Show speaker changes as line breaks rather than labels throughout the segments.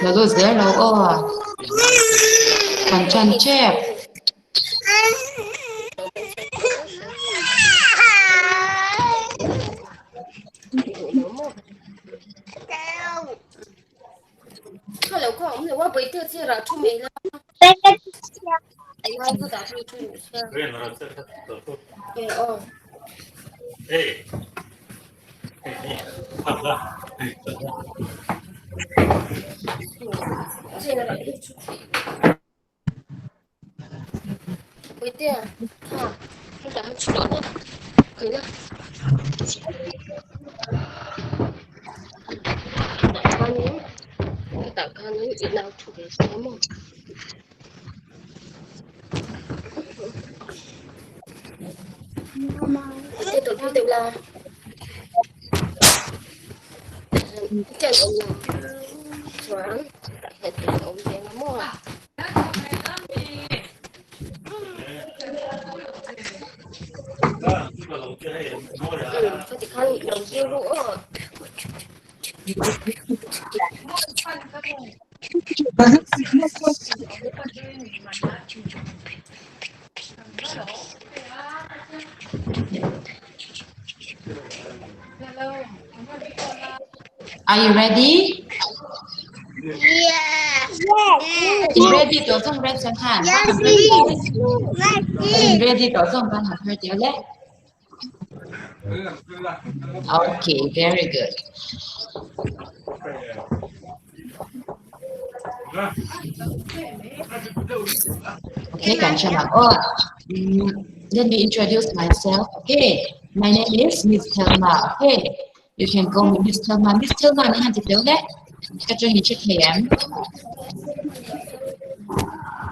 Lo lut zel lo aw. Kan ṭan ṭep. Are you ready?
Yes.
In ready tổ xong red chẳng hạn.
Yes, please.
In ready tổ xong bạn học hơi tiểu lẽ. Okay, very good. Okay, kan siya oh. Let me introduce myself. Okay, my name is Miss Thelma. Okay, you can call me Miss Thelma. Miss Thelma, ni han tiểu lẽ. Các trường hình chết em.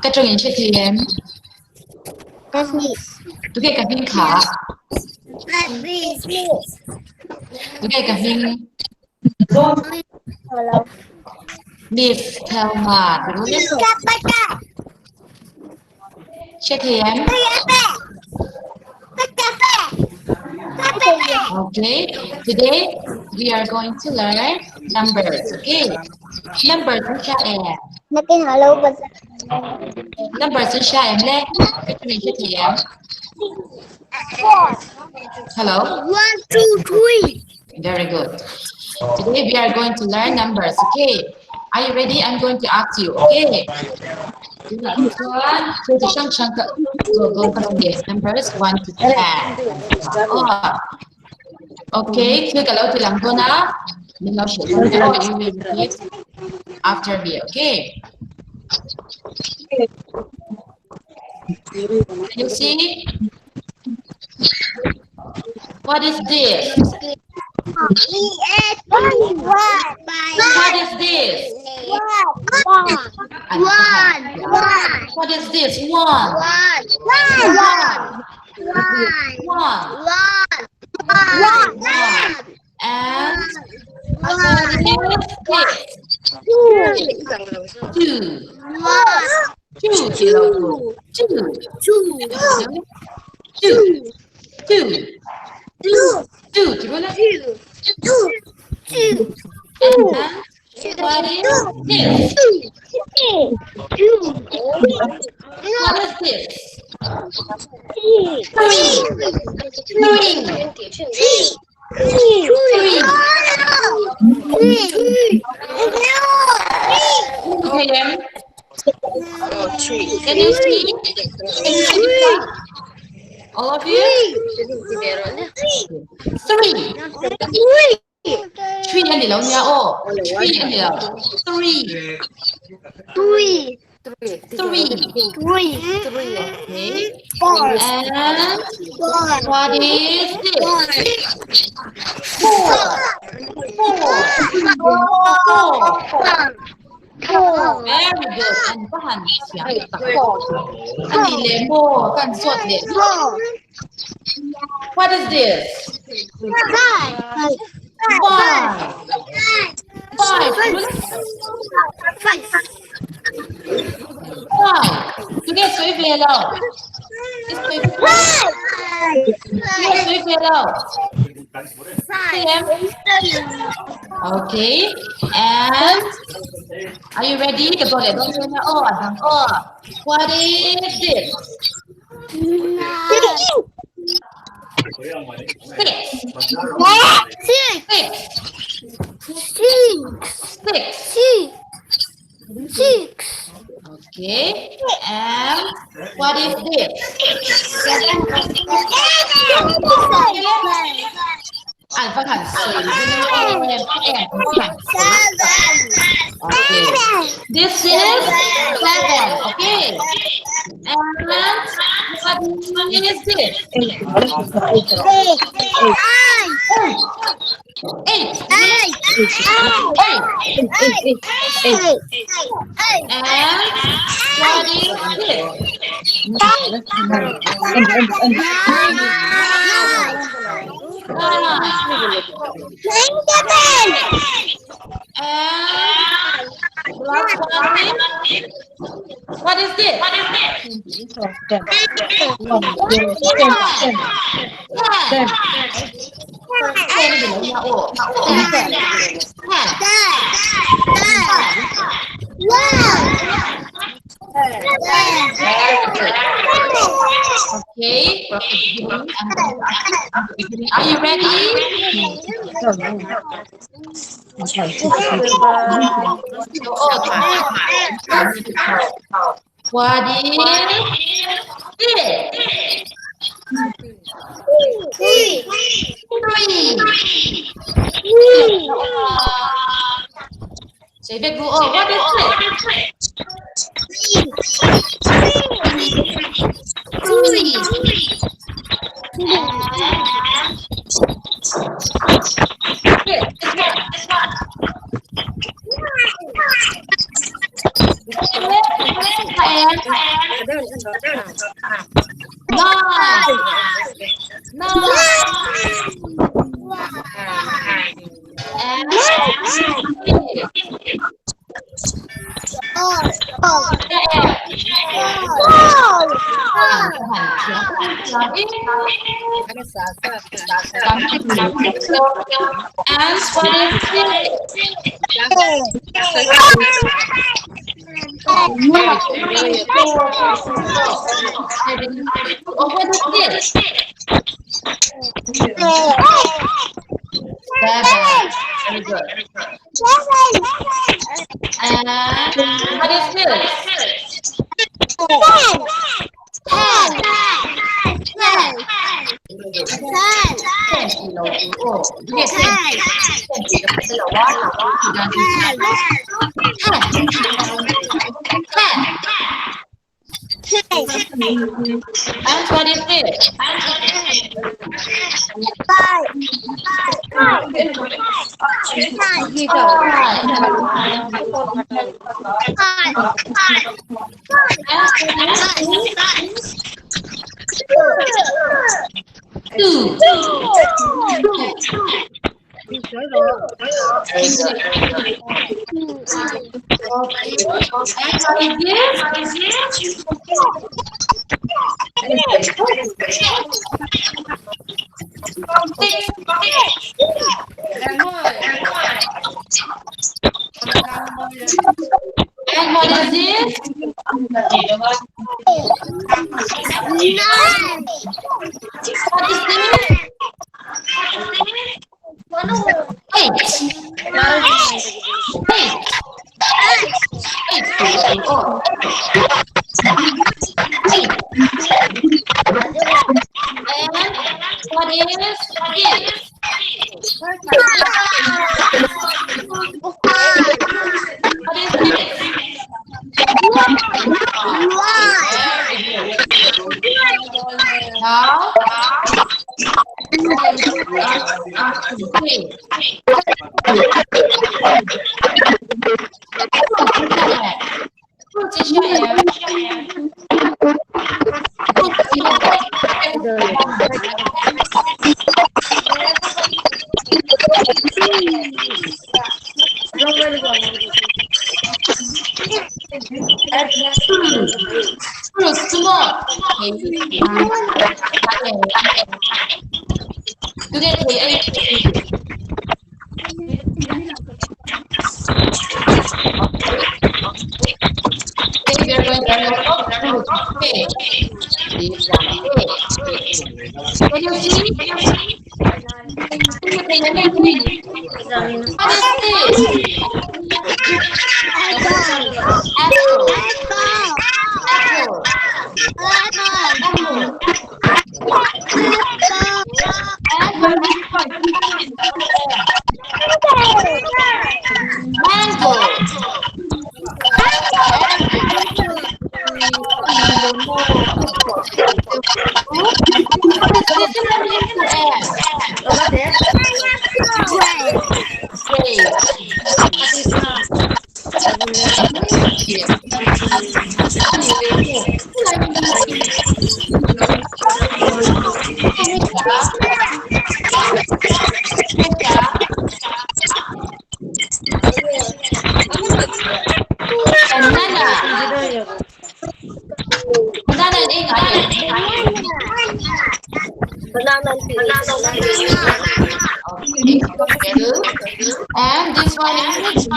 Các trường hình chết em. Tu cái cà phê khá. Tu cái cà phê Miss Thelma, đúng không? Chết em. Okay, today we are going to learn numbers. Okay, numbers chúng ta em. Numbers chúng ta em lẽ. Cái trường hình chết em. Hello.
1, 2, 3.
Very good. Today we are going to learn numbers. Okay. Are you ready? I'm going to ask you. Okay. Numbers 1 to 10. Oh. Okay. You will repeat after me. Okay. Can you see? What is this? What is this?
One. One.
What is this? One.
One. One.
One.
One.
One. And
One.
what is this?
Two.
Two.
One.
Two. Two.
Two.
Two.
Two.
Two.
Two.
Two. Two.
Two. Two.
And what is this?
Two.
What is this?
Three.
Three.
Three.
Three.
Three.
Okay. Can you see? Can you see? All of you? Three. Three and the oh. Three and the three.
Three.
Three.
Three.
Okay.
Four.
And
Four.
what is this? Four. Four. Four.
Four.
Very good. And 不很强 Anh đi lệ mô, con ruột lệ.
Four.
What is this?
Five.
Five. Five.
Five.
Five. Tụi cái suy về đâu? Cái suy
Five.
cái suy về đâu?
Five.
em? Okay. And are you ready? Ka zawh leh dawn che nia aw, a dang aw. What is this? Six.
Six.
Six.
Six.
Six.
Six. Six.
Okay. And what is this? An va han sawi em em em. Okay. This is 7. Okay. And what is this? 8. 8. And what is this? 9. And last one is, what is this? 10. 10. 10. Okay, from the beginning, I'm going to ask you from the beginning. Are you ready? What is this? 3. 谁在哭？哦，What is this? 3. And this one. And 9. 9. And And what is this? Oh, what is this? 7. Very good. And what is this? 10. 10 kilo. Oh, okay, 10. 10 kilo. 10. 10. And what is this? 5. 2. And what is this? 6. And what is this?
9.
What is this? 8. 8. 8. Oh. 8. And what is this? What is this? Very good. Now, 3. Small. Okay. What is this? Apple. Apple. Apple. And what is Mango. What is Banana. Banana Okay. And this one is Okay.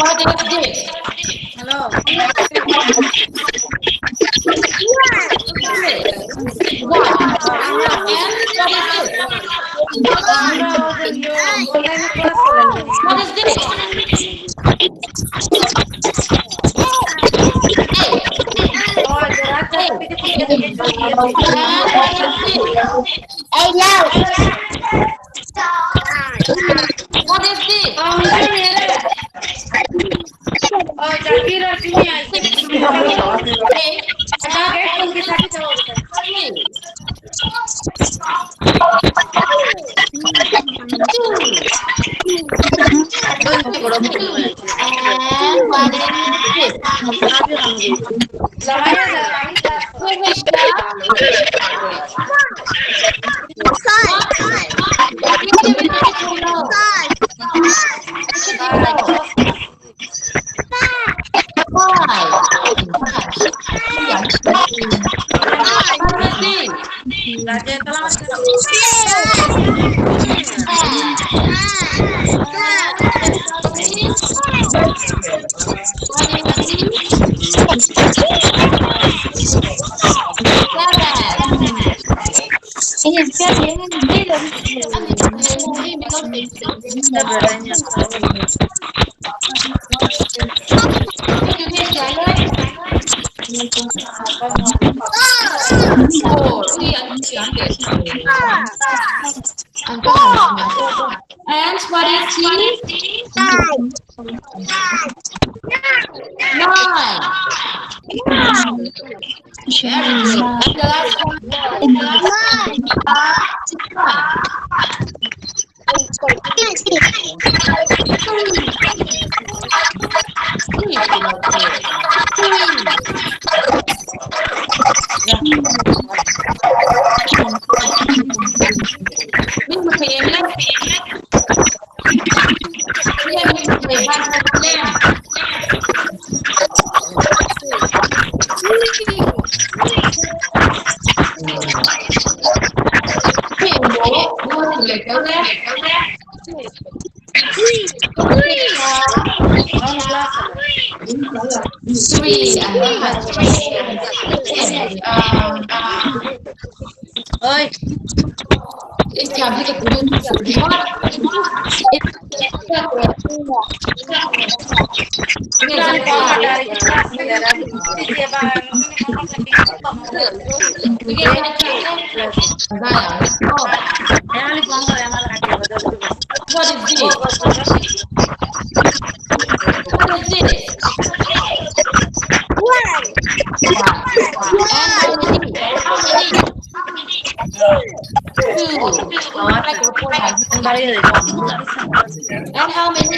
What is this?
Hello.
What? And what is this? What is this? And what is this? What is this? Okay. Three. Two. And what is this? And what is T? Nine. Very good. And the last one. Three
Ơi.
What is this? What is this?
One.
And how many? How many? Two. And how many?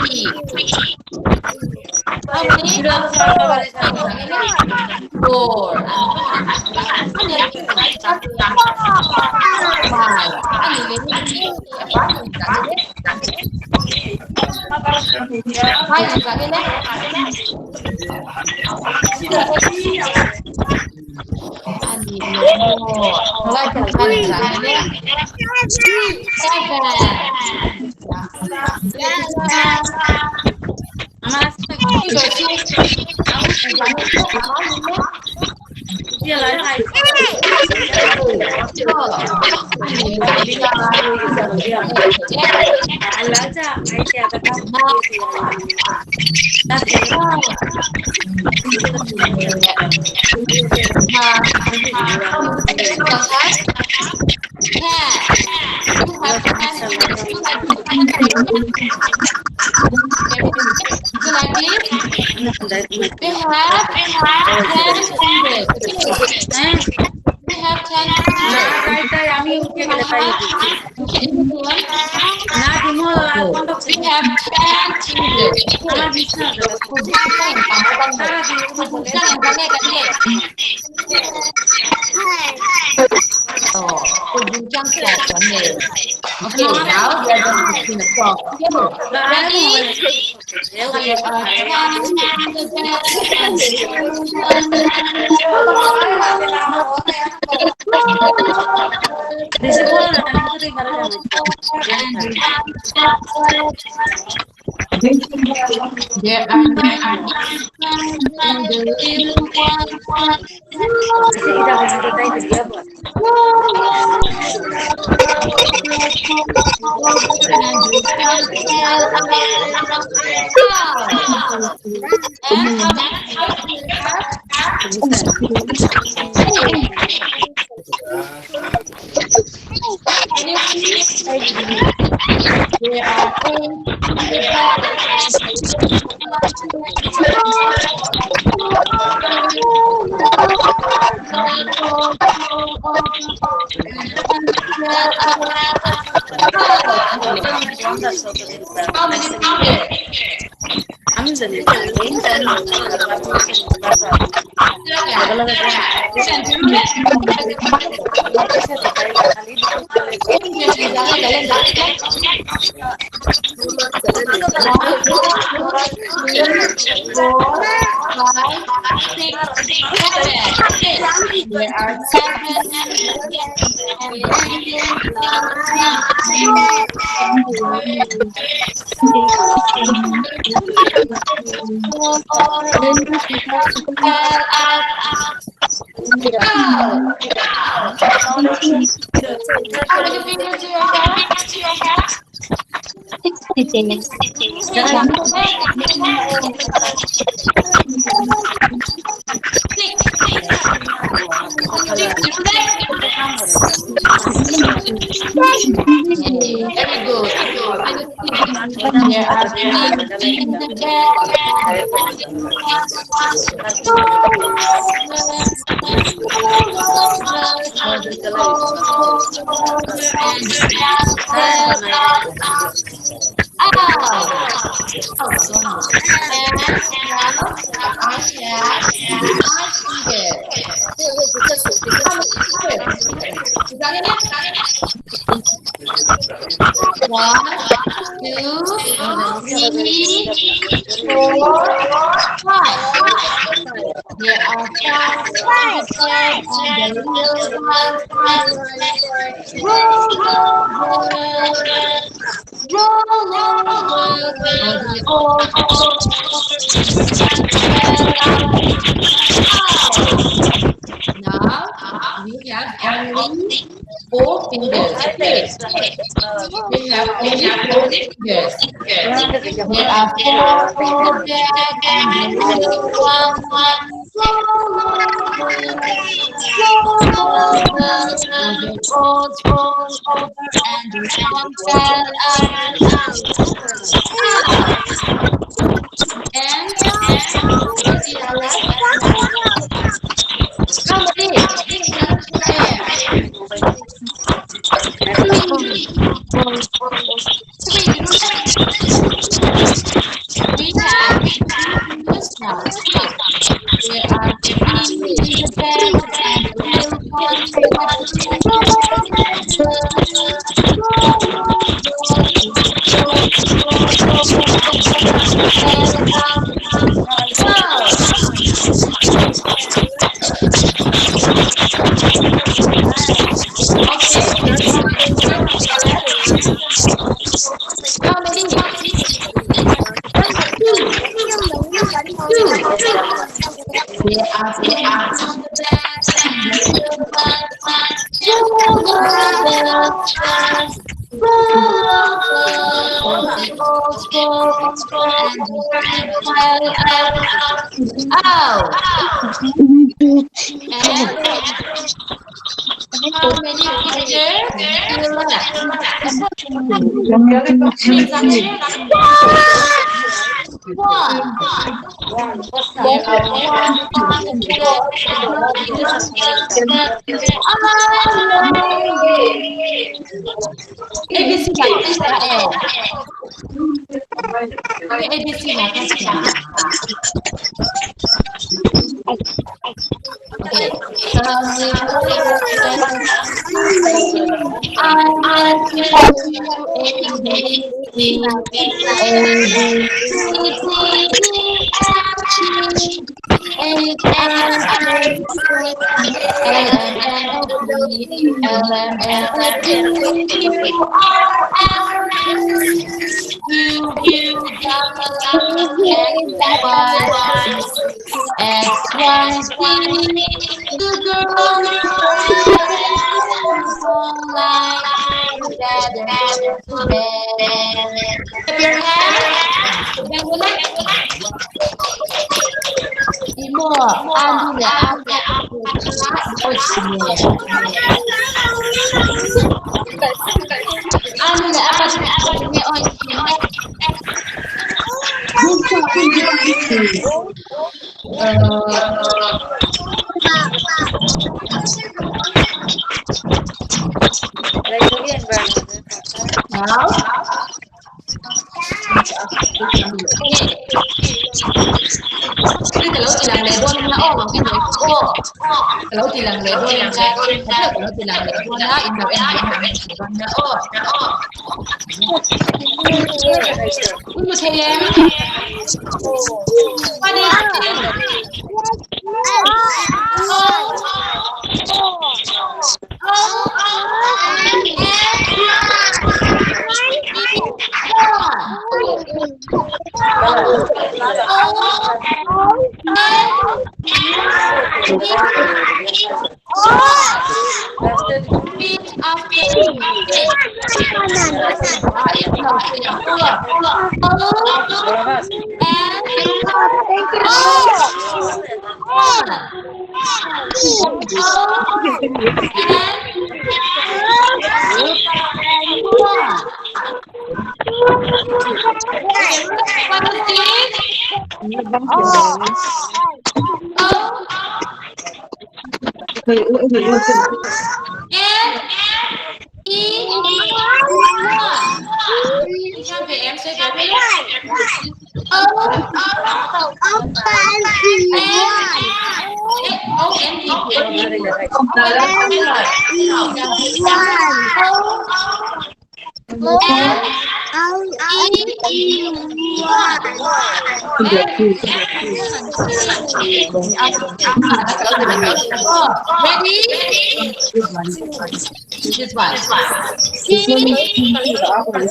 Three. How many? Four. Five. We have 10 fingers. We have 10 fingers. We have 10 fingers. Okay, now we are going to sing a song together. Ready? There are nine and the little one. There are How many One, two, three, four, five, six, seven. There are seven. How many fingers do you have? 66. Very good. There are One, two, three, four, five. There are five and the little one. Roll, roll, roll, roll, roll, the old Now we have only four fingers. Okay. We have only four fingers. There are four fingers and the little one. Roll, roll, the old roll over and the one fell out. And how many? Three. We have three now. There are three in the bed and the little How many? Two. Two. There are two on the bed and the little one out. And how many pictures to the left? One. There are one A B C là A. Okay, A B C là các Okay. I A B C A B C D E F G H I J K L M N O P L M N O P Q R S U V W X Y X Y Z. The girl like that Clap your hands. Imo, Andu le Abu Andu le apa ni oi Now. Cái lỗ chỉ làm lệ đôn na ô bằng cái người ô. Cái lỗ chỉ làm lệ đôn na, cái lỗ chỉ làm lệ đôn na, in đầu em đôn na ô. Ui một thầy em. Qua đi. O Repeat after me. What is this? O N E one. Cho em sẽ có O N O N E O N E Ready? This one. T T T W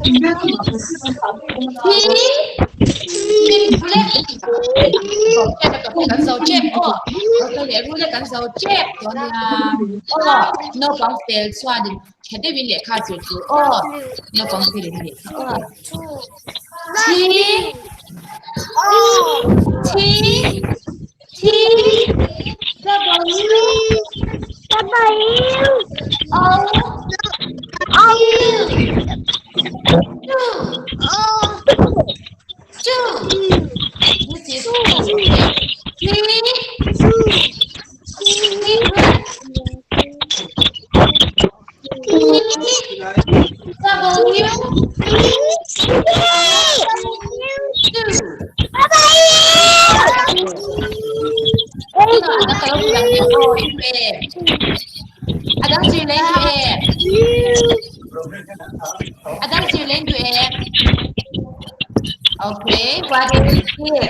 Kan zo tep aw leh rule kan zo tep dawn nia aw naupang fel chuanin tha deuhin lehkha zir tur aw naupang felin lehkha aw T T T W O Two. This is three. W. Two. Adang zir leng tu e. Adang zir leng tu e. Okay, what is this?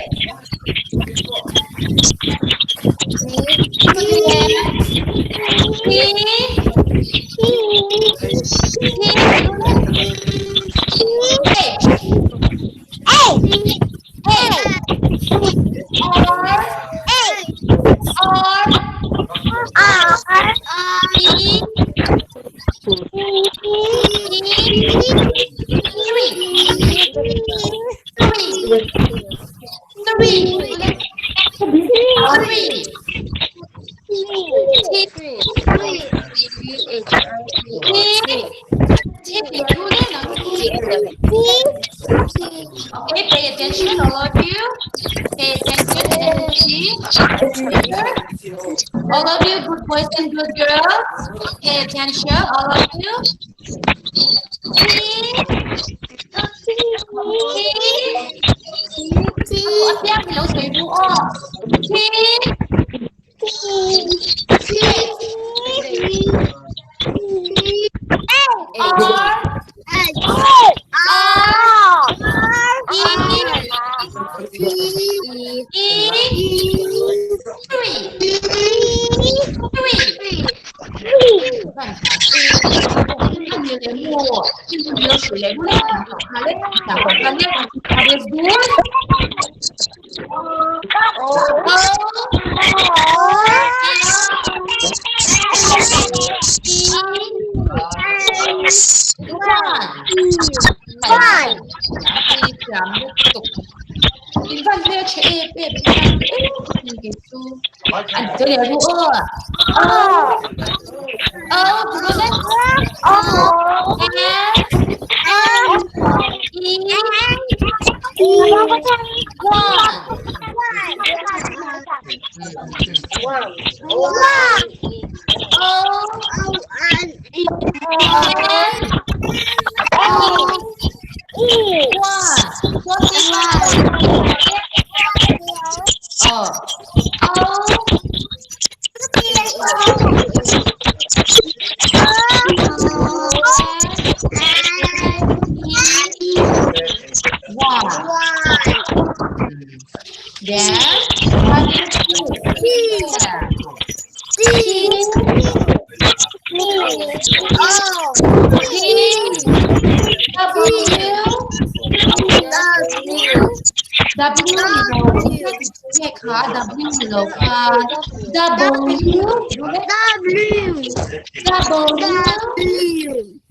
T T H R R E Three. Three. Three. Three. Okay, pay attention, all of you. Pay attention and see. All of you, good boys and good girls. Pay attention, all of you. T T T R E Three. Three.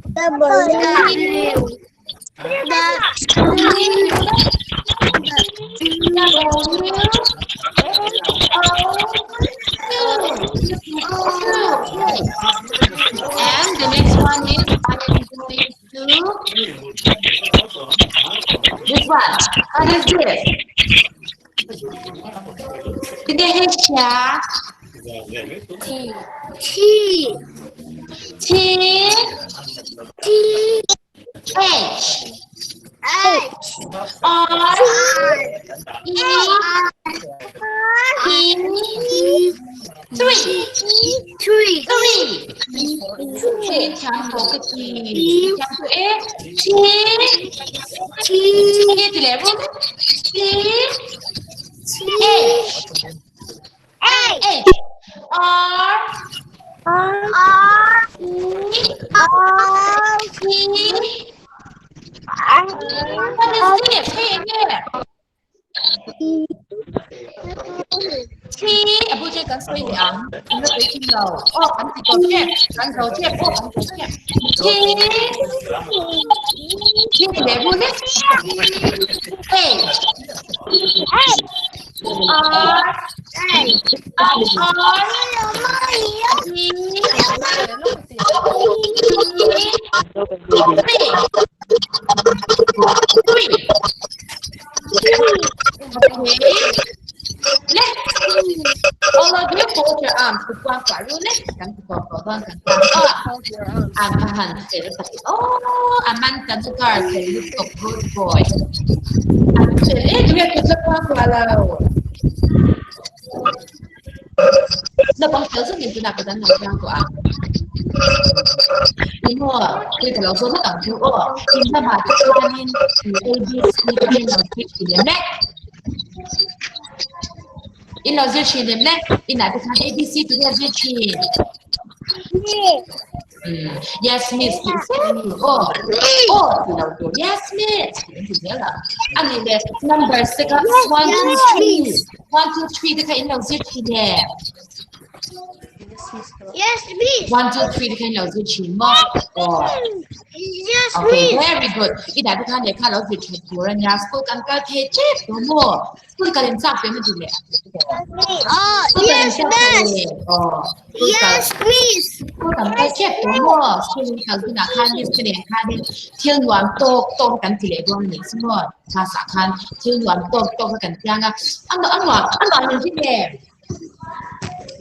Then what is this? T W W W W And the next one is I am going to this one. What is this?
T T
T
T
H
H
R E P three
Three.
Three. T T T
T
T T H
H
H R
R
E
R
P
R
What is this? Hey, here. T. Abu che kan soi le ang. Kan lo thin lo. Oh, kan ti to che. Kan zo che. Oh, kan zo che. T. T le bu le. H. R. R. T. Three. Three. Okay. Left. All of you fold your arms. Oh, Amanda Dugar, good boy. In lo zir thin em le inah te khan ABC tu nge zir thin yes miss tih zel tur aw aw tih lo tur yes miss tih an ti zel a ani le numbers te kha one two three one two three te kha in lo zir thin em
Yes, miss.
1, 2, 3 te kha in lo zir thin maw aw
Yes,
Okay,
miss.
very good. I dah te khan lehkha lo zir that tur a nia. School kan kal thei tep tawh maw? School kal in chak ve maw tih leh?
Oh,
School kal in
yes,
chak ve
miss.
aw. School kal
Yes, miss.
school kan kal tep tawh maw? School in kal hunah khan miss te nen khanin thil nuam tawk tawk kan ti leh dawn a nih chu maw? Class ah khan thil nuam tawk tawk kha kan tiang a. A nuam a nuam in ring em?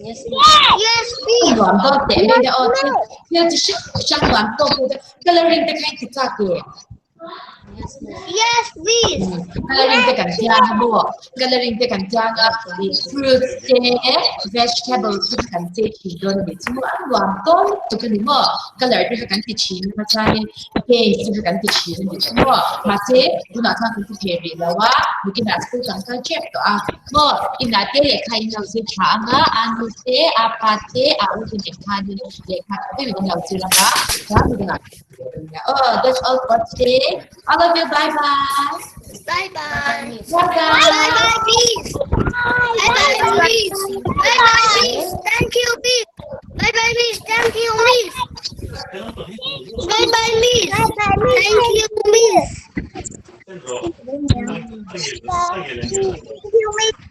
Yes, miss.
Nuam dawn teh mai nia aw thil thil chi hrang hrang nuam tawk te coloring te kha in ti chak e.
Yes, miss.
Coloring te kan tiang a maw coloring te kan tiang a fruits te vegetables te kha kan chei thin dawn a ni chu maw a nuam dawn lutuk a ni maw colour te kha kan ti thin a chuanin games te kha kan ti thin a ni chu maw mahse tunah chuan kan ti thei rih lo a nikinah school kan kal tep tawh a. Maw inah te lehkha in lo zir tha ang a, a nu te, a pa te, a u te nen khanin lehkha tha deuhin an lo zir ang a, chuan midangah Oh, that's all for today. All of you, bye bye.
Bye bye.
Bye bye.
Bye bye, miss. Bye bye, miss. Bye bye, miss. Thank you, miss. Bye bye, miss. Thank you, miss. Bye bye, miss. Thank you, miss. Thank you, miss.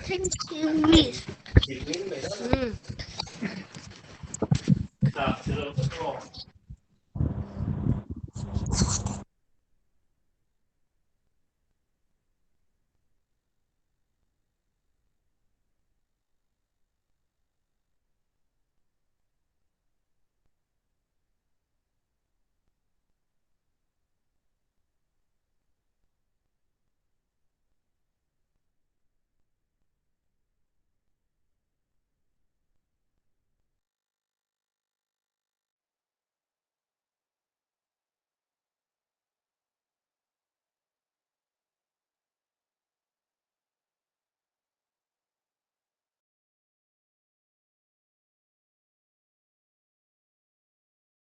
Thank you, miss.